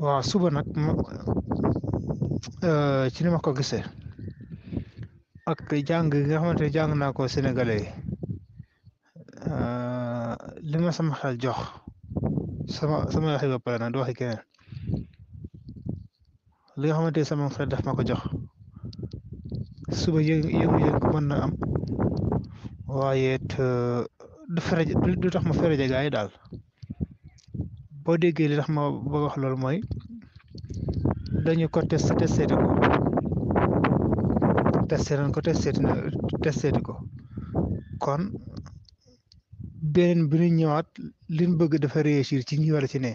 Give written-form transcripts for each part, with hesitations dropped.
waaw suba nag ci ni ma ko gisee ak jàng gi nga xamante ne jàng naa ko sénégalais li ma sama xel jox sama waxi ba pare nag du waxi keneen li nga xamante ne sama xel daf ma ko jox suba yëngu-yëngu mën na am waaye it du tax ma fereje gaa yi daal boo déggee li tax ma bëgg wax loolu mooy dañu ko testé nañ ko testé ko kon beneen bi ñu ñëwaat liñ bëgg dafa réussir ci ñi wala ci ne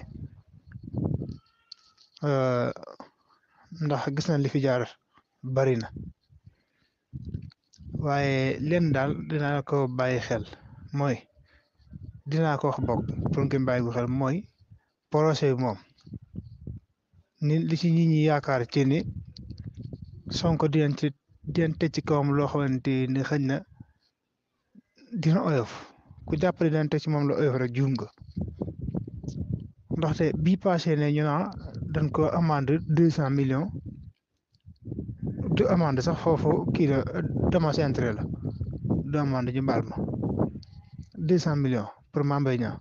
ndax gis nañ li fi jaar bari na waaye leen daal dinaa ko bàyyi xel mooy dinaa ko wax bokk pour ngeen bàyyi ko xel mooy projet bi moom ni li ci nit ñi yaakaar ci ni Sonko dinañ tëj ci kawam loo xamante ni xëñ na dina oyof ku jàpp ne dinañ tëj ci moom la oyof rek juum nga ndaxte bii passé ne ñu naa dañ ko amende 200 millions du amende sax foofu kii la dommage intérêt la du amende ñu baal ma 200 millions pour Mame Mbaye Niang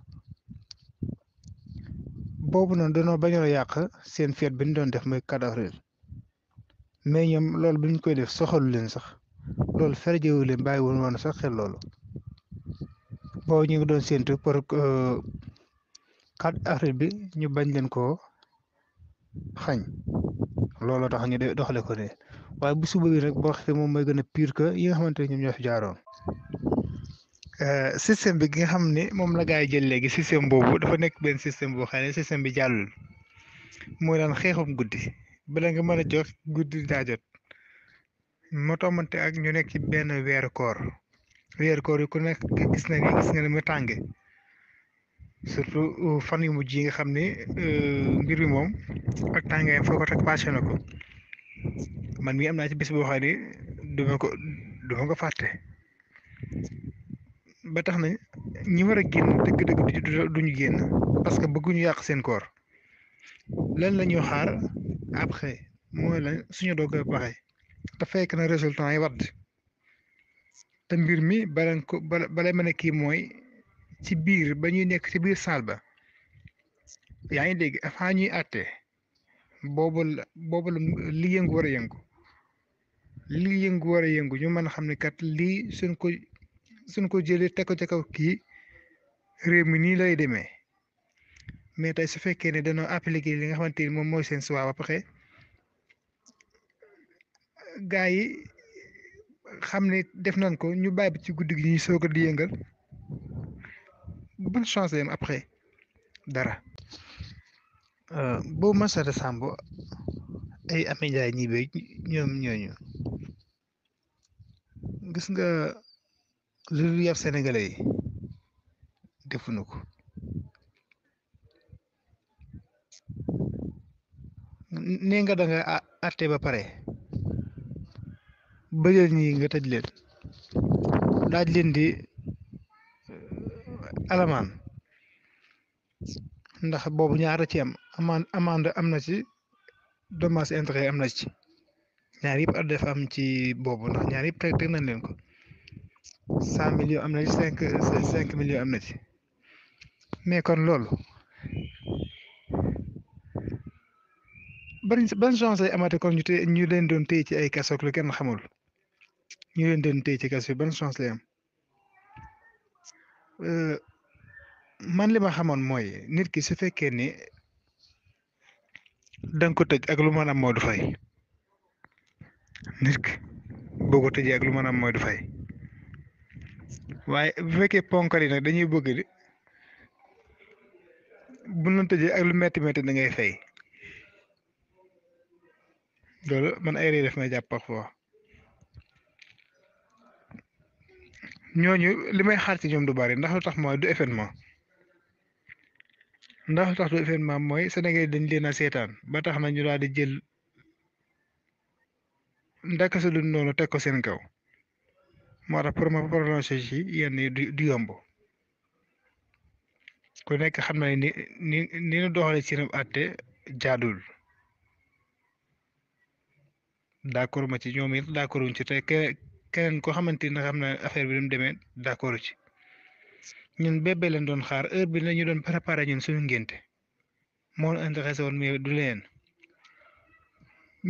boobu noonu dañoo bañoon a yàq seen fête bi ñu doon def muy 4 avril mais ñoom loolu bi ñu koy def soxalu leen sax loolu ferjewu leen bàyyi woon woon sax xel loolu boobu ñu ngi doon séntu pour 4 avril bi ñu bañ leen koo xañ looloo tax ñu doxale ko ne waaye bu suba bi rek boo xamee moom mooy gën a pire que yi nga xamante ne ñoom ñoo fi jaaroon. système bi gi nga xam ne moom la gaa yi jël léegi système boobu dafa nekk benn système boo xam ne système bi jàllul mooy daan xeexum guddi bala nga mën a jox guddi daa jot moo tomante ak ñu nekk ci benn weeru koor yi ku nekk gis nga ne mu tànge surtout fan yu mujj yi nga xam ne mbir mi moom ak tàngaayam foo ko teg passé na ko man mii am naa ci bis boo xam ne duma ko fàtte ba tax na ñi war a génn dëgg-dëgg duñu génn parce que bëgguñu yàq seen koor lan la ñuy xaar après mooy lan suñu doog a paxe te fekk na résultat yi wadd te mbir mi bala mën a kii mooy ci biir ba ñuy nekk ci biir saal ba yaa ngi dégg avant ñuy àtte boobu la li yëngu war a yëngu ñu mën a xam ne kat lii suñ ko jëlee teg ko ca kaw kii réew mi nii lay demee mais tey su fekkee ne dañoo appliqué li nga xamante ni moom mooy seen suwaa ba pexe gaa yi xam ne def nañ ko ñu bàyyi ba ci guddi gi ñuy soog a di yëngal ban chance la am après dara. boobu Massata Samb ay Amy Ndiaye ñibe ñoom ñooñu gis nga lu yar sénégalais yi defuñu ko nee nga da nga àtte ba pare bëjël ñi nga tëj leen daaj leen di alamaan ndax boobu ñaara ci am amande am na ci dommage intérêt am na ci ñaar yëpp def am ci boobu ndax ñaar yëpp teg nañ leen ko 100 millions am na ci 5 millions am na ci mais kon loolu ban chance lay amate kon ñu leen doon téye ci ay kaso lu kenn xamul ñu leen doon téye ci kaso ban chance lay am man li ma xamoon mooy nit ki su fekkee ni danga ko tëj ak lu mën am moo du fay nit ki boo ko tëjee ak lu mën am mooy du fay waaye bu fekkee ponkal yi nag dañuy bëgg di bu ñu tëjee ak lu metti da ngay fay loolu man ay ree def may jàpp parfois ñooñu li may xaar ci ñoom du bari ndax lu tax mooy du événement mooy Sénégal dañ leen a seetaan ba tax na ñu daal di jël ndaka sa lu noonu teg ko seen kaw moo tax pour ma prononcer ci yenn du yomb ku nekk xam na ni ñu doxalee ci seen àtte jaadul d'accord ma ci ñoom it d'accorduñ ci te keneen koo xamante ne xam na affaire bi ni mu demee d'accord ci ñun bébé lañ doon xaar heure bi lañu doon préparé ñun suñu ngénte moo la intéressé woon mais du leen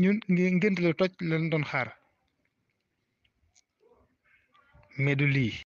ñun ngénte la toj lañ doon xaar mais du lii